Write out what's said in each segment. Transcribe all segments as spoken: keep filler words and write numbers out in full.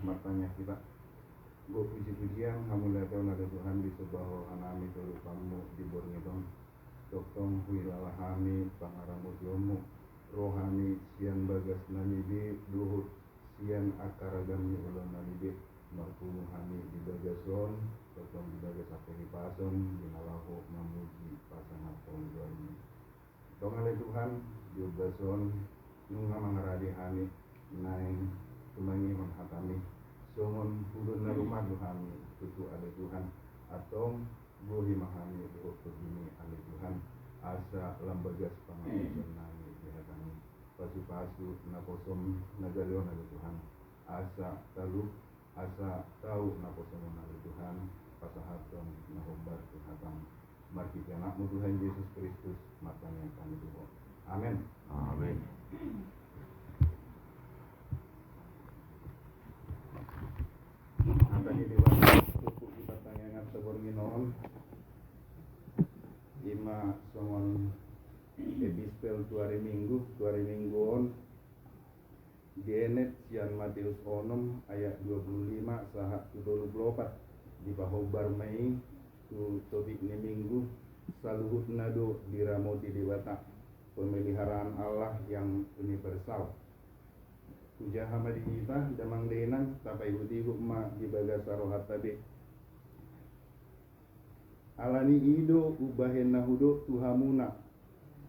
Martangiang hita. Gok puji-pujian, hamuliateon ale Tuhan, disomba rohanami tu adopanmu di borngin on. Tongtong huhilala hami pangaramotionmu, ro hami sian bagasnami be dohot sian angka ragam ni ulaonnami be. Marpungu hami di bagas on, tongtong di bagas angka hipason, di na laho mamuji pasangaphon goarmu. Tong ale Tuhan, di ombas on nunga mangarade hami, naeng tumangihon hatami, songon hundul na lomo do hami tutu ale Tuhan. Antong gohi ma hami dohot togimi ale Tuhan, asa lam bagas pangamotionami di hatami. Pasu-pasu naposom na jalo on ale Tuhan, asa talup, asa tau naposomon ale Tuhan, pasahathon na hombar tu hatam. Marhite Anakmu Tuhan Jesus Kristus, martangiang hami tu Ho. Amen. Amen. Hata ni Debata, turpuk di partangianganta borngin on, ima songon epistel tu ari Minggu, tu ari Minggu on, dienet sian Mateus onom ayat dua puluh lima sahat tu tolu puluh opat. Dipahombar ma i tu topik ni Minggu, saluhutna do diramoti Debata, pemeliharaan Allah yang universal. Hujaha ma di hita damang dainang, tapaihut-ihut ma di bagasan rohanta be. Alani i do umbahen na hudok tu hamuna,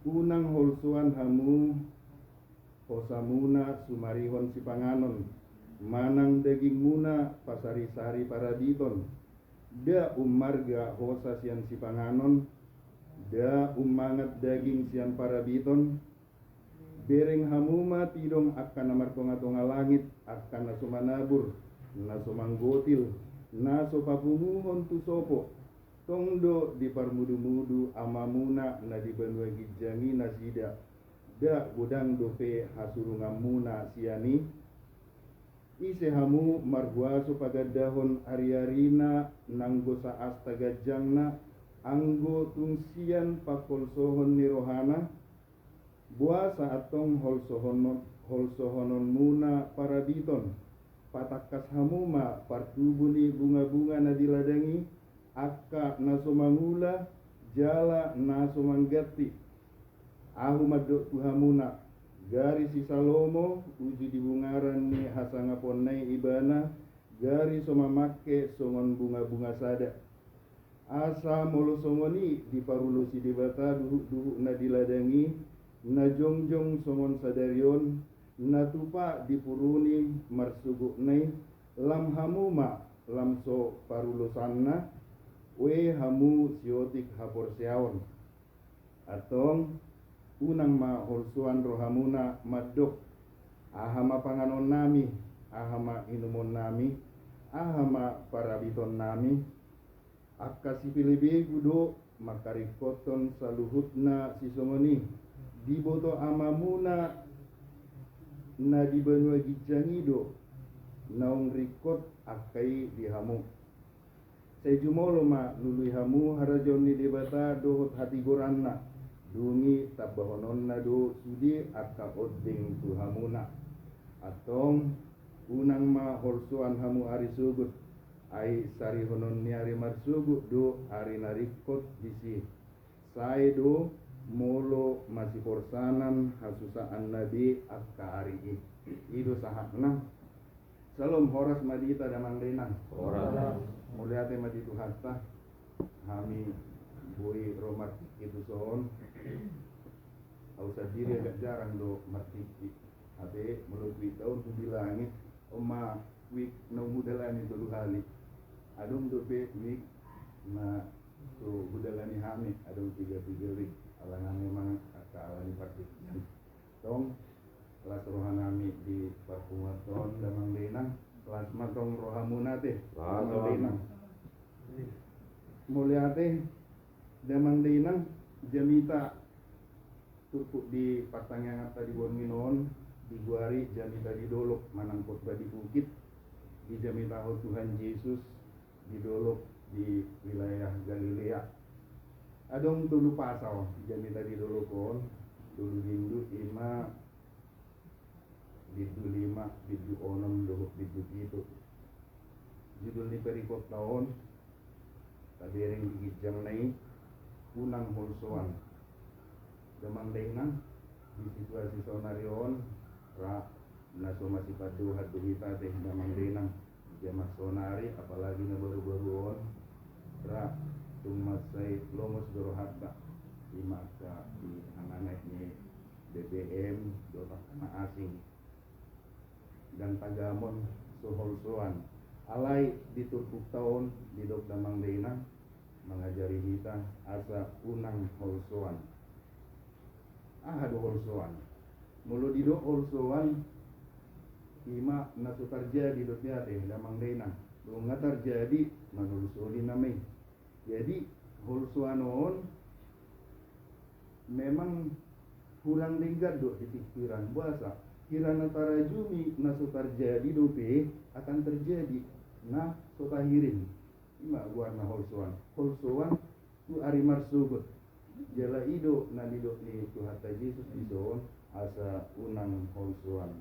unang holsoan hamu hosamuna sumarihon sipanganon, manang dagingmuna pasari-sari parabiton. Nda ummarga hosa sian sipanganon, nda ummangat daging sian parabiton. Bereng hamu ma tidong angka na martonga-tonga langit, angka na so manabur, na so manggotil, na so papunguhon tu sopo. Tong do diparmudu-mudu Amamuna na di banua ginjang i nasida. Nda godang dope hasurunganmuna sian i? Ise hamu marhuaso pagandahon ari-arina nanggo saasta ganjangna, anggo tung sian pangholsohon ni rohana? Boasa antong holsohonon-, holsohononmuna parabiton? Patangkas hamu ma partubu ni bunga-bunga na di ladang i, angka na so mangula jala na so mangganti. Ahu mandok tu hamuna, gari si Salomo uju di bungaran ni hasangaponna i ibana, gari so mamangke songon bunga-bunga sada. Asa molo songon i diparulosi Debata duhut-duhut na di ladang i, na jongjong songon sadari on, na tupa dipuruni marsogotna i, lam hamu ma lam so parulosanna, ue hamu siotik haporseaon. Antong, unang ma holsoan rohamuna mandok, aha ma panganonnami, aha ma inumonnami, aha ma parabitonnami? Angka sipelebegu do mangkaringkothon saluhutna sisongon i. Diboto Amamuna na di banua ginjang i do naung ringkot angka i di hamu. Sai jumolo ma lului hamu harajaon ni Debata dohot hatigoranna, dung i tambahononna do sude angka ondeng tu hamuna. Antong, unang ma holsoan hamu ari sogot, ai sarihonon ni ari marsogot do ari na ringkot disi. Sae do molo masiporsanan hasusaanna be angka ari i. I do sahatna. Syalom, horas ma di hita damang dainang. Horas. Mauliate ma di Tuhanta. Hami boi ro martingki tuson. Au sandiri agak jarang do martingki. Ate molo huida on hubilangi, on ma wijk naung hudalani tolu hali. Adong dope wijk na so hudalani hami, adong piga-piga wijk. Alana memang angka alani partingkian. Tong, las rohanami di parpunguanta on damang dainang, las ma tong rohamuna ate. Las damang dainang. Mauliate damang dainang, jamita. Turpuk di partangianganta di borngin on, digoari jamita di dolok manang khotbah di bukit, dijamitahon Tuhan Jesus di dolok di wilayah Galilea. Adong tolu pasal jamita di dolok on, tolu bindu, ima bindu lima, bindu onom dohot bindu pitu. Judul ni perikopta on, tabereng di ginjangna i, Unang Holsoan. Damang dainang, di situasi saonari on, ra na so masipandohan do hita ate damang dainang. Di jaman saonari, apalagi na baru-baru on, ra tung mansai lomos do rohanta, ima angka di hanganaek ni B B M dohot angka na asing. Ndang tagamon so holsoan. Alai di turpukta on didok damang dainang mangajari hita asa unang holsoan. Aha do holsoan? Molo didok holsoan, ima na so tarjadi do ate damang dainang. Molo nga tarjadi, manolsoli nama i. Jadi holsoan on memang hurang denggan do di pikiran. Boasa? Hira na tarajumi na so tarjadi dope akan terjadi na so tahirim. Ima goarna holsoan. Holsoan tu ari marsogot. Jala i do na nidok ni Tuhanta Jesus dison asa unang holsoan.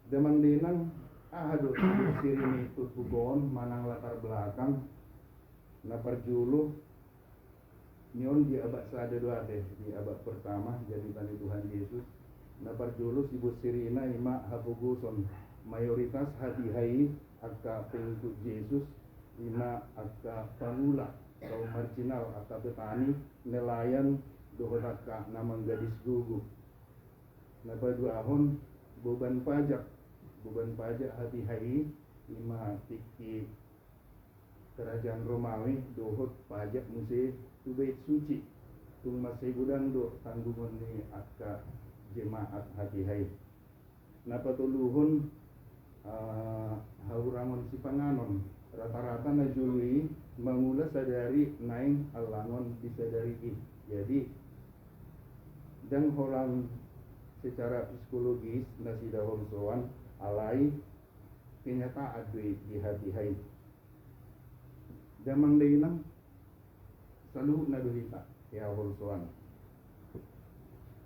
Damang dainang, aha do siri ni turpuk on manang latar belakang? Na parjolo, nion di abad sada do ate, di abad pertama jamita ni Tuhan Jesus. Na parjolo sibuat sirina ima hapogoson, mayoritas hatiha i angka pengikut Jesus ima angka pangula, kaum marginal, angka petani, nelayan, dohot angka na manggadis gogo. Na paduahon, boban pajak. Boban pajak hatiha i ima tingki kerajaan Romawi dohot pajak muse tu Bait Suci. Tung mansai godang do tanggungon ni angka jemaat hatiha i. Na patoluhon, ah, hahurangon sipanganon. Rata-rata na jolo i mangula sadari naeng allangon di sadari i. Jadi ndang holan secara psikologis nasida holsoan, alai kenyataan do i di hatiha i. Damang dainang, saluhutna do hita ia holsoan.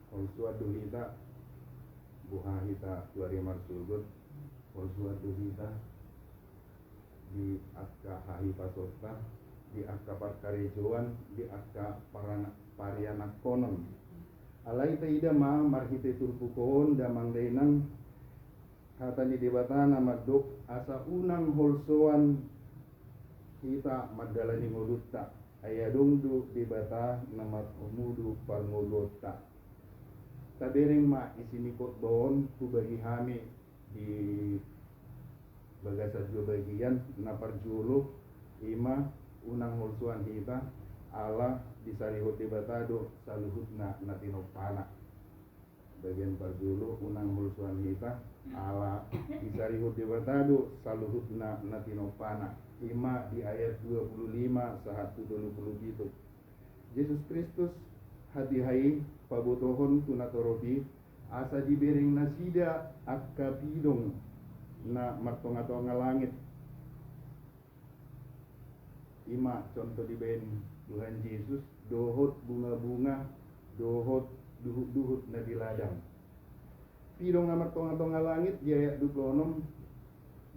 Holsoan do hita boha hita tu ari marsogot. Holsoan do hita di angka hahipasonta, di angka parkarejoan, di angka parana-, parianakhonon. Alai taida ma marhite turpuk on damang dainang, hata ni Debata na mandok asa unang holsoan hita mandalani ngolunta. Ai adong do Debata na marmudu parngoluonta. Tabereng ma isi ni khotbah on hubagi hami di bagasan dua bagian. Na parjolo ima unang holsoan hita ala disarihon Debata do saluhutna na tinompana. Bagian parjolo, unang holsoan hita ala disarihon Debata do saluhutna na tinompana. Ima di ayat dua puluh lima sahat tu tolu puluh pitu. Jesus Kristus hatiha i pabotohon tu natorop i asa dibereng nasida angka pidong na martonga-tonga langit. Ima contoh dibaen Tuhan Jesus dohot bunga-bunga dohot duhut-duhut na di ladang. Pidong na martonga-tonga langit di ayat dua puluh onom,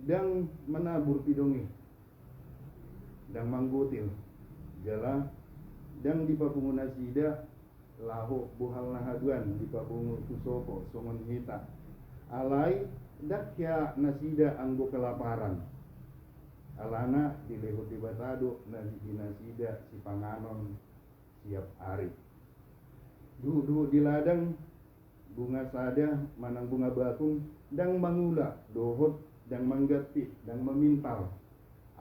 ndang manabur pidong i, ndang manggotil, jala ndang dipapungu nasida laho bohal na haduan dipapungu tu sopo songon hita. Alai ndang hea nasida anggo kelaparan. Alana dilehon Debata do na di nasida sipanganon siap ari. Duhut-duhut di ladang, bunga sada manang bunga bakung, ndang mangula dohot ndang mangganti, ndang mamintal.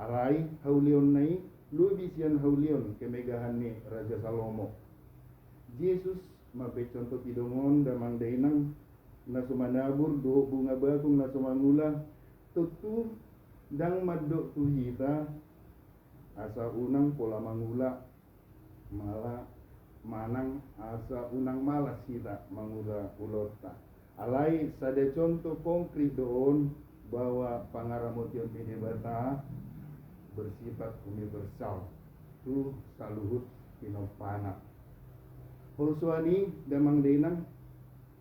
Alai haulionna i lobi sian haulion kemegahan ni Raja Salomo. Jesus mambaen contoh pidong on damang dainang, na so manabur dohot bunga bakung na so mangula. Tontu ndang mandok tu hita asa unang pola mangula, mala manang asa unang malas hita mangula ulaonta. Alai sada contoh konkrit do on bahwa pangaramotion ni Debata bersifat universal tu saluhut pinompana. Holsoan i damang dainang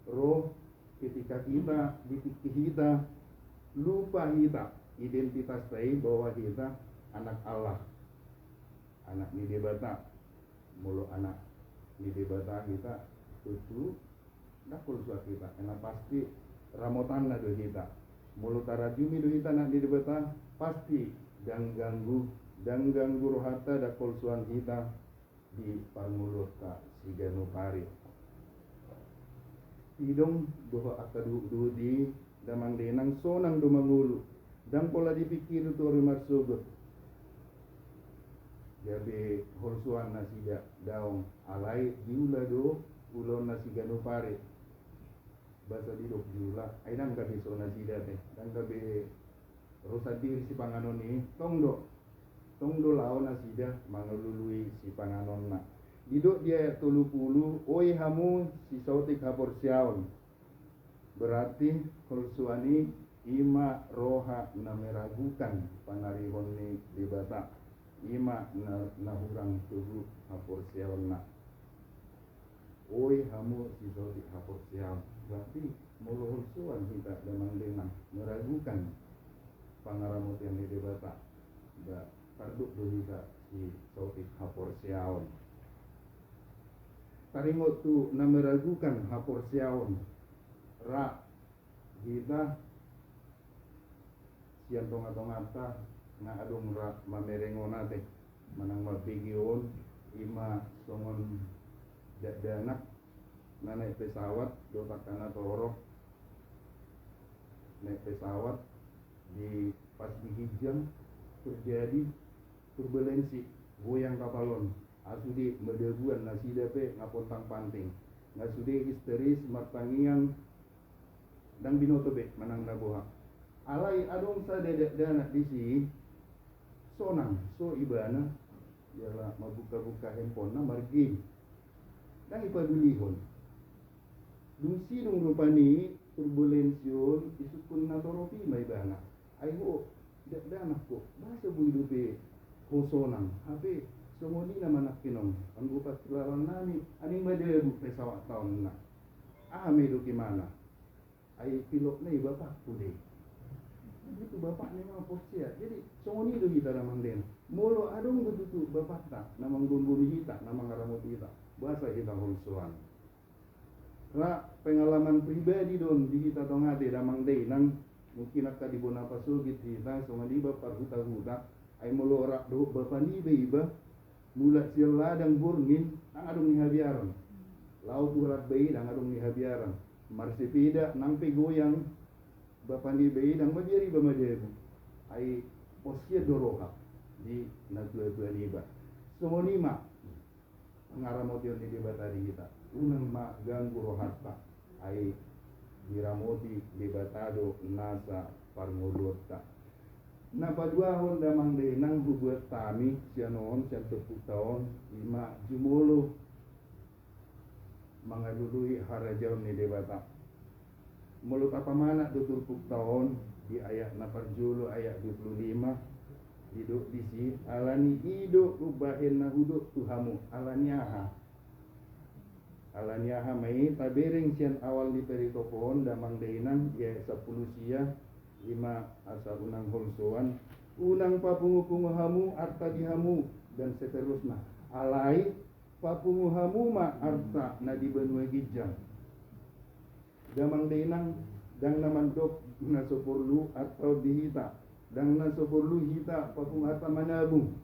ro Ketika hita, di tingki hita, lupa hita identitasta i, bahwa hita anak Allah, anak ni Debata. Molo anak ni Debata hita, tutu, ndang holsoan hita, na pasti ramotanna do hita. Molo tarajumi do hita anak ni Debata, pasti ndang ganggu, ndang ganggu rohanta, ndang holsoan hita di parngoluonta siganup ari. Pidong dohot angka dohot-dohot i, damang dainang, sonang do mangolu, ndang pola dipingkiri tu ari marsogot. Gabe holsoan nasida daong, alai diula do ulaonna siganup ari. Boasa didok diula? Ai ndang gabe so nasida pe, ndang gabe ro sandiri sipanganon i, tong do, tong do laho nasida mangalului sipanganonna. Didok di ayat tolu pulu, "Oi hamu sisaotik haporseaon." Berarti holsoan i, i ma roha na meragukan panarihon ni Debata, i ma na, na hurang togu haporseaonna. Oi hamu sisaotik haporseaon. Berarti molo holsoan hita damang dainang, meragukan pangaramotion ni Debata, ba tardok do hita sisaotik haporseaon. Taringot tu na meragukan haporseaon, ra hita sian tonga-tonganta na adong ra mamereng on ate, manang mambege on, i ma songon dakdanak na naek pesawat dohot angka na torop naek pesawat, di pas di ginjang terjadi turbulensi, goyang kapal on. Asa sude madabuan nasida pe nga pontang-panting, nga sude histeris martangiang, ndang binoto be manang na boha. Alai adong sada dakdanak disi, sonang so ibana, jala mabuka-buka handphonena, margame, ndang ipadulihon. Dung sidung rupani turbulensi on, isungkun na torop i ma ibana. Ai ho, dakdanak ho, boasa boi dope ho sonang? Hape songon i nama nangkining on, anggo parsilalanami, aning madabu pesawat on na. Aha ma didok ibana? Ai pilotna i bapakku do i. Jadi tu bapakna i ma porsea. Jadi songon i do hita damang dainang. Molo adong do tutu bapanta na manggomgomi hita, na mangaramoti hita, boasa hita holsoan? Ra pengalaman pribadi do on di hita tong ate damang dainang, mungkin angka di bona pasogit hita, songon iba parhuta-huta, ai molo rap dohot bapaniba iba, mulak sian ladang borngin, ndang adong ni habiaran. Laho tu rap ba i, ndang adong ni habiaran. Marsepeda, nang pe goyang bapaniba i, ndang mabiar iba madabu. Ai pos sian do roha di natua-tua niba. Songon i ma pangaramotion ni Debata di hita. Unang ma ganggu rohanta, ai diramoti Debata do nasa parngoluonta. Na paduahon damang dainang hubuat hami sian on, sian turpukta on, i ma jumolo mangalului harajaon ni Debata. Molo tapamanat do turpukta on, di ayat na parjolo, ayat dua pulu lima, didok disi, "Alani i do umbahen na hudok tu hamu." Alani aha? Alani aha ma i? Tabereng sian awal ni perikop on damang dainang, di ayat sampulu sia, i ma asa unang holsoan, "Unang papungu-pungu hamu arta di hamu," dan seterusna. Alai papungu hamu ma arta na di banua ginjang. Damang dainang, ndang na mandok na so porlu arta on di hita, ndang na so porlu hita papungu arta manabung,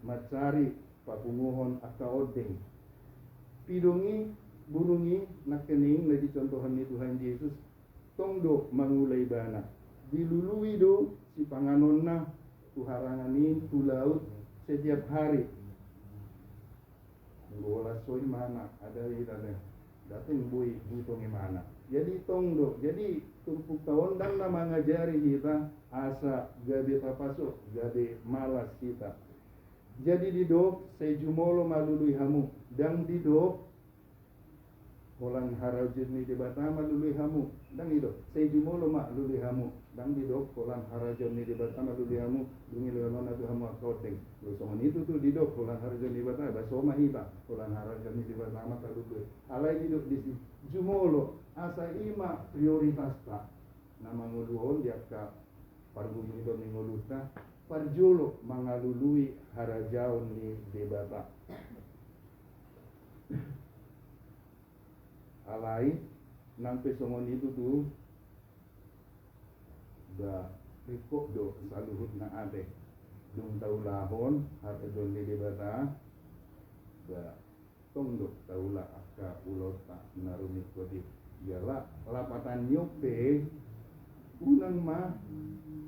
mansari papunguhon angka ondeng. Pidong i, burung i, nangkining na dicontohon ni Tuhan Jesus, tong do mangula ibana. Dilului do sipanganonna tu harangan i, tu laut, setiap hari. Anggo holan so imana, ada i tanda. Dating boi, boi tong imana. Jadi tong do. Jadi turpukta on ndang na mangajari hita asa gabe tapaso, gabe malas hita. Jadi didok, "Sai jumolo ma lului hamu." Ndang didok, "Holan harajaon ni Debata ma lului hamu." Ndang didok, "Sai jumolo ma lului hamu." Ndang didok, "Holan harajaon ni Debata ma lului hamu, dung i lehonon na tu hamu angka ondeng." Molo songon i tutu didok, "Holan harajaon ni Debata," ba so ma hita, "Holan harajaon ni Debata ma talului." Alai didok disi, "Jumolo Asa i ma prioritasta na mangolu on di angka pargumgumiton ni ngolunta, parjolo mangalului harajaon ni Debata. Alai nang pe songon i tutu, ba ringkot do saluhutna ate. Dung taulahon harajaon ni Debata, ba tong do taula angka ulaonta na rumingkot i. Jala lapatanna pe, unang ma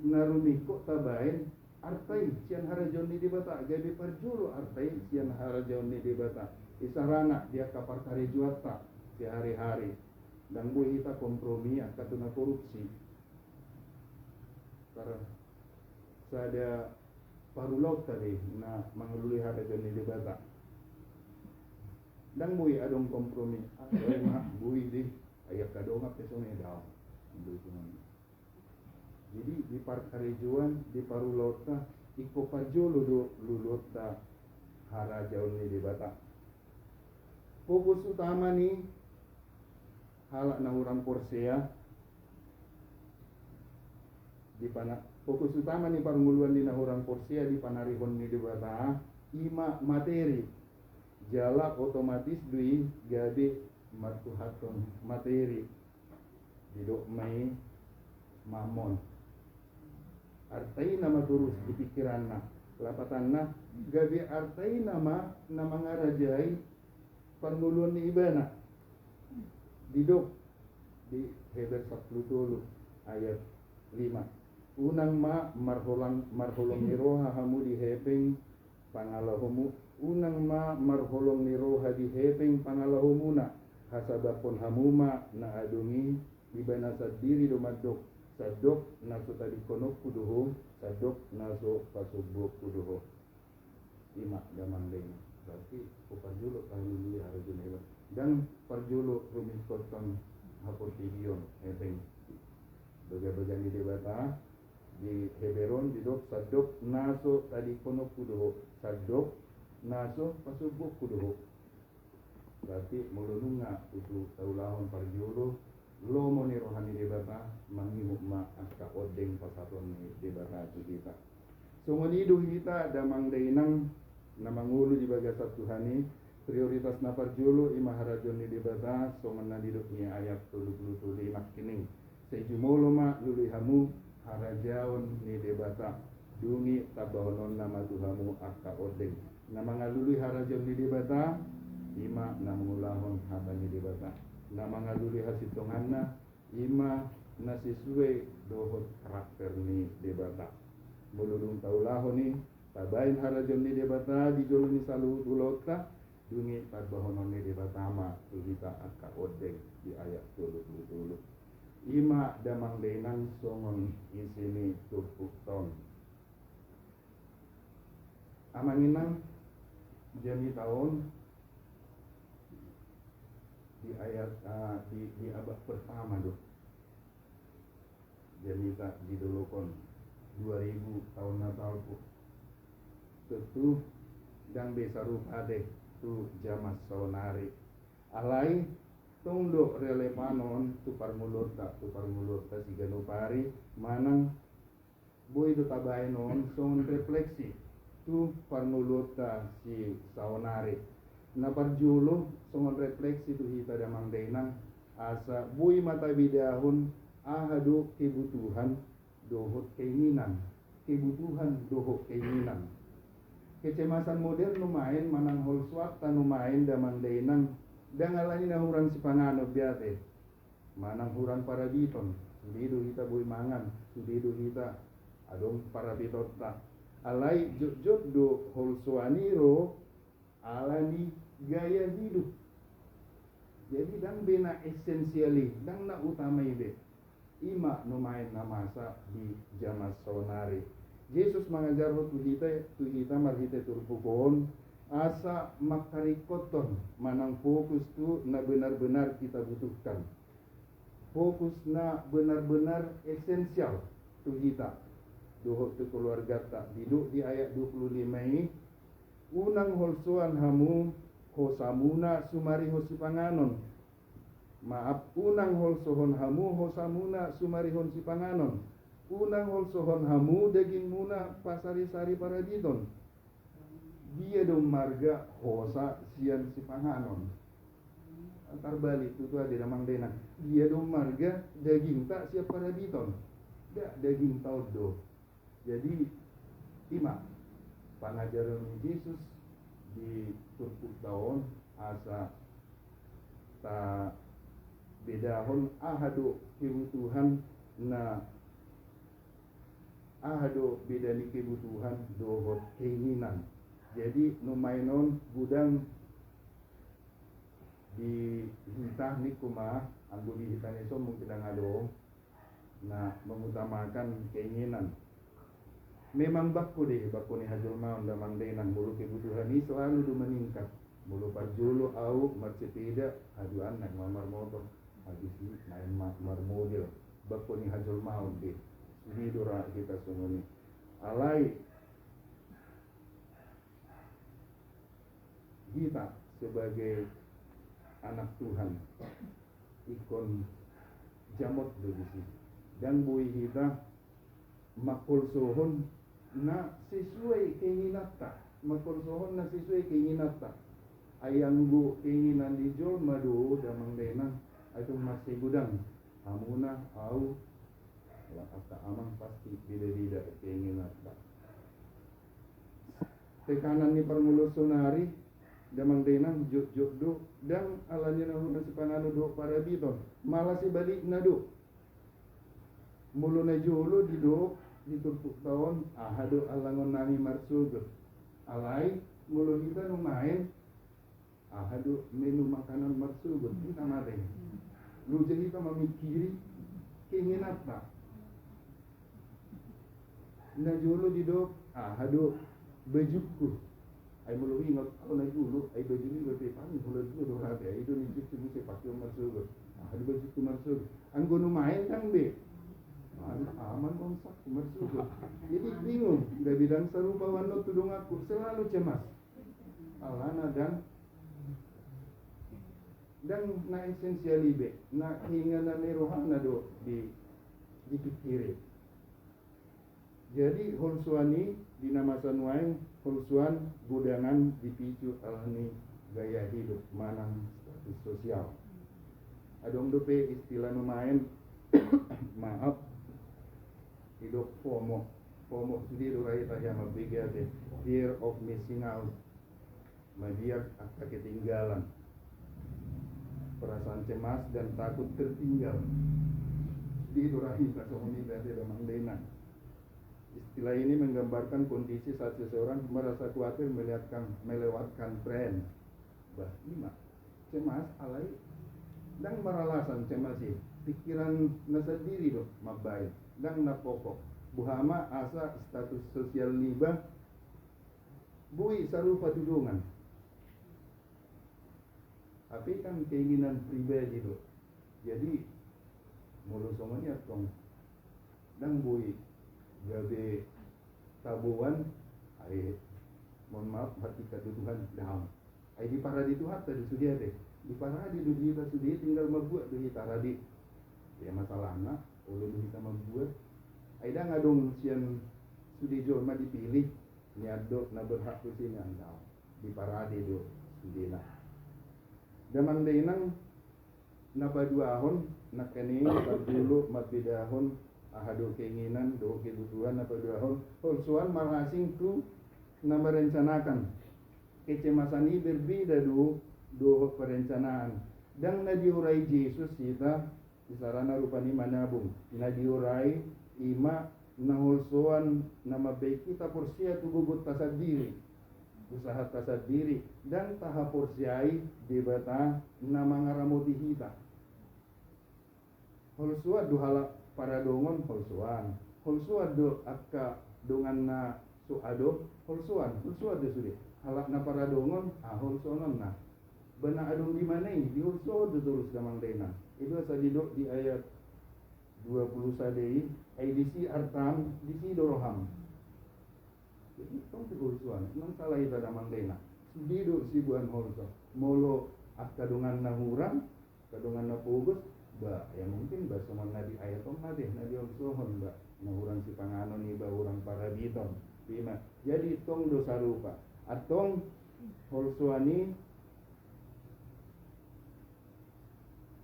na rumingkot tabaen arta i sian harajaon ni Debata, gabe parjolo arta i sian harajaon ni Debata. Isarana di angka parkarejoanta sehari-hari. Ndang boi hita kompromi angka tu na korupsi. Tar sada parulaonta be na mangalului harajaon ni Debata. Ndang boi adong kompromi. Ah, boi ma, boi dei. Ai angka dongan pe songon i, daong. Boi songon i. Jadi di parkarejoan, di parulaonta, ingkon parjolo do luluonta harajaon ni Debata. Fokus utama ni halak na hurang porsea di pana-, fokus utama ni parngoluan ni na hurang porsea di panarihon ni Debata i ma materi. Jala otomatis do i gabe martuhathon materi. Didok ma i mammon. Arta i nama torus di pikiranna. Lapatanna, gabe arta i nama na mangarajai parngoluan ni ibana. Didok di Heber sampulu tolu ayat lima. Unang ma marholong, marholong ni roha hamu di hepeng pangalahomu, unang ma marholong ni roha di hepeng pangalahomuna, hasabaphon hamu ma na adong i. Ibana sandiri do mandok, sandok na so tadingkononku do ho, sandok na so pasombuonku do ho. I ma damang dainang. Berarti ingkon parjolo tahalului harajaon ni Debata. Ndang parjolo rumingkothon haportibion, hepeng. Bagabaga ni Debata di Heber on didok, sandok na so tadingkononku do ho, sandok na so pasombuonku do ho. Berarti molo nunga tutu taulahon parjolo lomo ni roha ni Debata, mangihut ma angka ondeng pasahaton ni Debata tu hita. Songon i do hita damang dainang na mangolu di bagasan Tuhan i, prioritas na parjolo i ma harajaon ni Debata, songon na nidok ni ayat tolu pulu tolu i nangkining. Sai jumolo ma lului hamu harajaon ni Debata, dung i tambahononna ma tu hamu angka ondeng. Na mangalului harajaon ni Debata, i ma na mangulahon hata ni Debata. Na mangalului hasintonganna, i ma na sesuai dohot karakter ni Debata. Molo dung taulahon i, tabaen harajaon ni Debata di jolo ni saluhut ulaonta, dung i tambahonon ni Debata ma tu hita angka ondeng di ayat tolu pulu tolu. I ma damang dainang songon isi ni turpukta on. Amang inang, jamita on di ayat, ah, di, di abad pertama do jamita di dolok on, dua ribu taon na salpu. Tontu ndang be sarupa ate tu jaman saonari. Alai tong do relevan on tu parngoluonta, tu parngoluonta siganup ari, manang boi do tabaen on songon refleksi tu parngoluonta si saonari. Na parjolo songon refleksi tu hita damang dainang, asa boi ma tabedahon aha do kebutuhan dohot keinginan, kebutuhan dohot keinginan. Kecemasan modern nuaeng manang holsoanta nuaeng damang dainang, ndang alani na hurang sipanganon be ate, manang hurang parabiton, sude do hita boi mangan, sude do hita adong parabitonta. Alai jotjot do holsoan i ro alani gaya hidup. Jadi ndang be na esensial i, ndang na utama i be. I ma nuaeng na masa di jaman saonari. Jesus mangajarhon tu hita, tu hita marhite turpuk on, asa mangkaringkothon manang fokus tu na benar-benar kita butuhkan. Fokus na benar-benar esensial tu hita dohot tu keluarganta. Didok di ayat dua pulu lima i, unang holsoan hamu hosamuna sumarihon sipanganon. Maaf, unang holsohon hamu hosamuna sumarihon sipanganon, unang holsohon hamu dagingmuna pasari-sari parabiton. Dia do marga hosa sian sipanganon? Tarbalik tutu ate damang dainang. Dia do marga dagingta sian parabiton? Nda, dagingta on do. Jadi, ima pangajaran ni Jesus di turpukta on, asa tabedahon aha do kebutuhan na, aha do beda ni kebutuhan dohot keinginan. Jadi, nuaeng on godang di hita, ningku ma, anggo di hita na dison mungkin ndang adong na mengutamakan keinginan. Memang bangko do i, bangko ni hajolmaon damang dainang, molo kebutuhan i selalu do meningkat. Molo parjolo au marsepeda, haduan naeng ma marmotor, habis i naeng ma marmobil. Bangko ni hajolmaon do i. Sude do ra hita songon i. Alai hita sebagai anak Tuhan ingkon jamot do disi. Ndang boi hita mangholsohon na sesuai keinginanta, mangholsohon na sesuai keinginanta. Ai anggo keinginan ni jolma do damang dainang, ai tung mansai godang hamuna, au, angka amang, pasti beda-beda keinginanta. Tekanan ni parngoluon saonari damang dainang jotjot do, ndang alani na hurang sipanganon dohot parabiton, malah sebalikna do. Molo na jolo didok di turpukta on, aha do alangon nami marsogot. Alai molo hita nuaeng, aha do menu makanan marsogot, hita mate. Loja hita mamingkiri keinginanta. Na jolo didok, aha do bajungku. Ai molo ingot au na jolo, ai bajung i dope paling holan dua do hata, ai i do nipikir muse pake on marsogot. Aha do bajungku marsogot. Anggo nuaeng ndang be. Aman, aman on sakku marsogot. Jadi bingung, gabe ndang sarupa au annon tu donganku, selalu cemas. Alana ndang, ndang na esensial i be, na keinginan ni rohana do di, dipikiri. Jadi holsoan i di na masa nuaeng holsoan godangan dipicu alani gaya hidup manang status sosial. Adong dope istilah nuaeng, maaf, didok FOMO. FOMO sude do ra hita, hea mambege ate, fear of missing out. Mabiar angka ketinggalan. Perasaan cemas dan takut tertinggal. Di do ra hita songon i be ate damang dainang. Istilah ini menggambarkan kondisi saat seseorang merasa khawatir melewatkan, melewatkan tren. Bah, ima. Cemas, alai ndang maralasan cemas i. Pikiran na sandiri do mambahen. Ndang na pokok. Boha ma asa status sosial niba boi sarupa tu dongan. Tapi kan keinginan pribadi do. Jadi molo songon i antong, ndang boi gabe taboan, ai, mohon maaf, hati kata Tuhan, ndang. Ai diparade Tuhanta do sude ate. Diparade do di hita sude, tinggal mambuat do hita rade. Ia masalahna, olo do hita mambuat. Ai ndang adong sian sude jolma dipilih, nian do na berhak tu sini, ndang. Diparade do sudena. Damang dainang, na paduahon, nangkaning parjolo mambedahon aha do keinginan dohot kebutuhan, na paduahon holsoan marasing tu na merencanakan. Kecemasan i berbeda do dohot perencanaan. Ndang na diorai Jesus hita, isarana rupani manabung. Na diorai ima na holsoan na mambahen hita porsea tu gogonta sandiri, usahanta sandiri, ndang tahaporseai Debata na mangaramoti hita. Holsoan do halak paradongon, holsoan. Holsoan do angka dongan na so adong, holsoan, holsoan do sude. Halak na paradongon, ah, holsoanonna. Ba na adong di mana i, diholsohon do torus damang dainang. I do asa didok di ayat dua puluh sada i, ai disi artam, disi do roham. Jadi tong diholsoan, ndang sala hita damang dainang. Sude do siboan holso. Molo angka dongan na hurang, Angka dongan na pogos, ba, ya mungkin ba songon na di ayat on ate, na diholsohon ba, na hurang sipanganon iba, hurang parabiton. Ima, jadi tong do sarupa. Antong holsoan i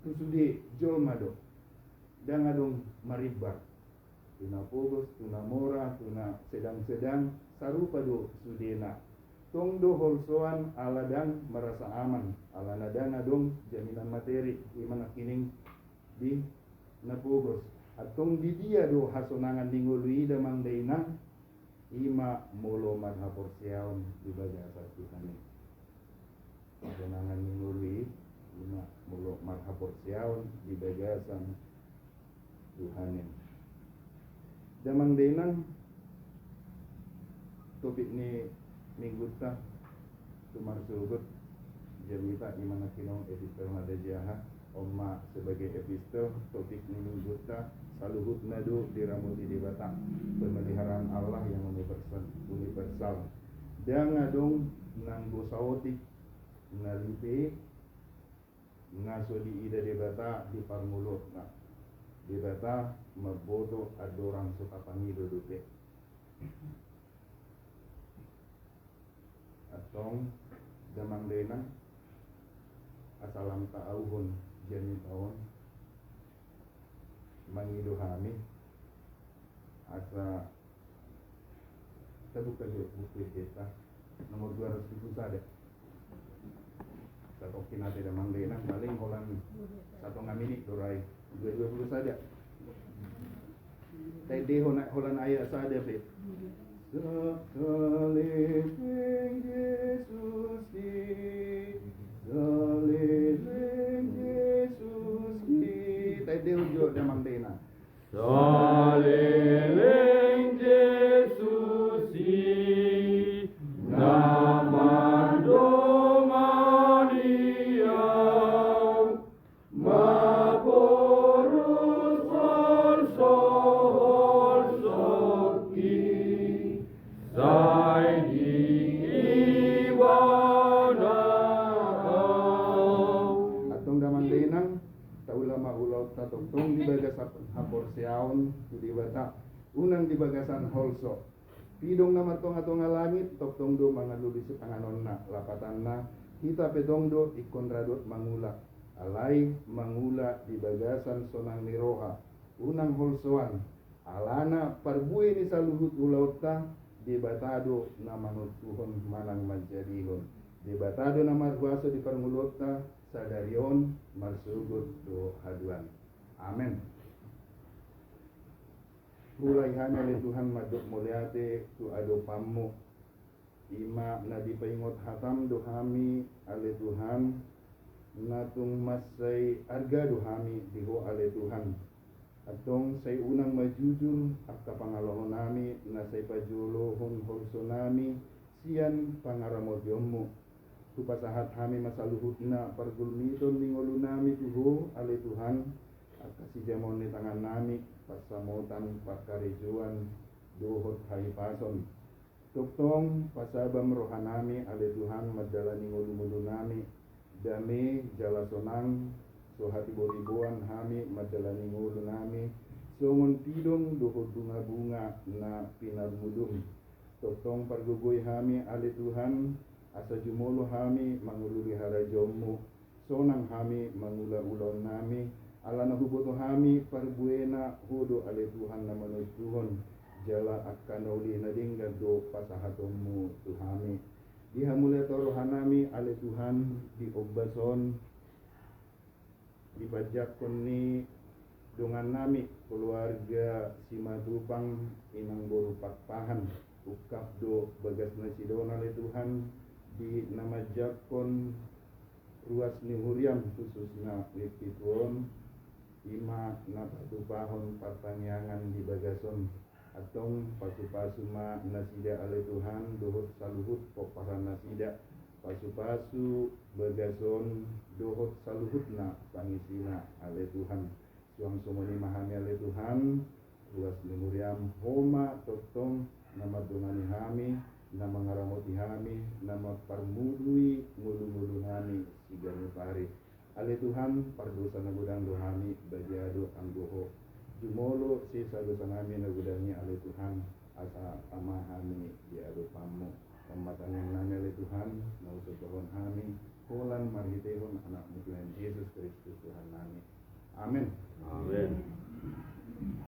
tu sude jolma do. Ndang adong marimbar. Tu na pogos, tu na mora, tu na sedang-sedang, sarupa do sudena. Tong do holsoan ala ndang merasa aman, alana ndang adong jaminan materi, ima nangkining di na pogos. Antong di dia do hasonangan ni ngolu i damang dainang, ima molo marhaporseaon di bagasan Tuhan i. Hasonangan ni ngolu i, ima molo marhaporseaon di bagasan Tuhan i. Damang dainang, topik ni minggunta tu marsogot jamita ima nangkining epistel na tajaha. On ma sebagai epistel, topik ni minggunta, saluhutna do diramoti Debata, pemeliharaan Allah yang universal, universal. Ndang adong nanggo saotik na lipe na so diida Debata di parngoluonna. Debata mamboto andorang so tapangido dope. Antong damang dainang, asa lam taauhon jamita on, mangido hami asa tabuka jo buku Endenta nomor dua ratus tujuh puluh sada. Satongkin ate damang dainang, paling holan satonga minit do ra i. Dua dua puluh sada. Taendehon holan ayat sada pe. Sa-, saleleng Jesus i, saleleng Jesus i. Taendehon jo damang dainang. Saleleng Jesus i, na mandongani au, mamporus holso-holsongki, sai diibana au. Antong damang dainang, taula ma ulaonta tongtong di bagasan haporseaon tu Debata, unang di bagasan holso. Pidong na martonga-tonga langit tongtong do mangalului sipanganonna, lapatanna hita pe tong do ingkon radot mangula. Alai mangula di bagasan sonang ni roha, unang holsoan. Alana parbue ni saluhut ulaonta, Debata do na manontuhon manang manjadihon. Debata do na marhuaso di parngoluonta sadari on marsogot tu haduan. Amen. Huulai hami ale Tuhan mandok mauliate tu adopanmu. Ima na dipaingot hatam do hami ale Tuhan, na tung mansai arga do hami di Ho ale Tuhan. Antong sai unang ma jujur angka pangalahonami na sai pajolohon holsonami sian pangaramotionmu. Hupasahat hami ma saluhutna pargulmiton ni ngolunami tu Ho ale Tuhan, angka sijamaon ni tangannami, pansamotan, parkarejoan dohot hahipason. Tongtong pasabam rohanami ale Tuhan mandalani ngolungolunami, dame jala sonang, so hatiboriboan hami mandalani ngolunami, songon pidong dohot bungabunga na pinarmudum. Tongtong pargogoi hami ale Tuhan, asa jumolo hami mangulului harajaonmu, sonang hami mangula ulaonnami, alana huboto hami parbuena Ho do ale Tuhan na manontuhon, jala angka na uli na denggan do pasahatonmu tu hami. Di hamuliateon rohanami ale Tuhan, di ombas on, di panjangkon ni dongannami keluarga Simatupang, inang boru Pakpahan, ungkap do bagas nasida on ale Tuhan, di na manjangkon ruas ni huriam khususna Limpitu on, ima na patupahon partangiangan di bagas on. Antong pasupasu ma nasida ale Tuhan dohot saluhut pomparan nasida, pasupasu bagas on dohot saluhutna pangisina ale Tuhan. Suang songon i ma hami ale Tuhan, ruas ni huriam Ho ma tongtong na mandongani hami, na mangaramoti hami, na mamparmudui ngolungolunami siganup ari. Ale Tuhan, pardosa na godang do hami, badia do anggo Ho. Jumolo sesa dosanami na godang i, ale Tuhan, asa tama hami di adopanMu. On ma tangiangnami, ale Tuhan, na husomba hami, holan marhitehon AnakMu Tuhan Jesus Kristus Tuhannami. Amen. Amen.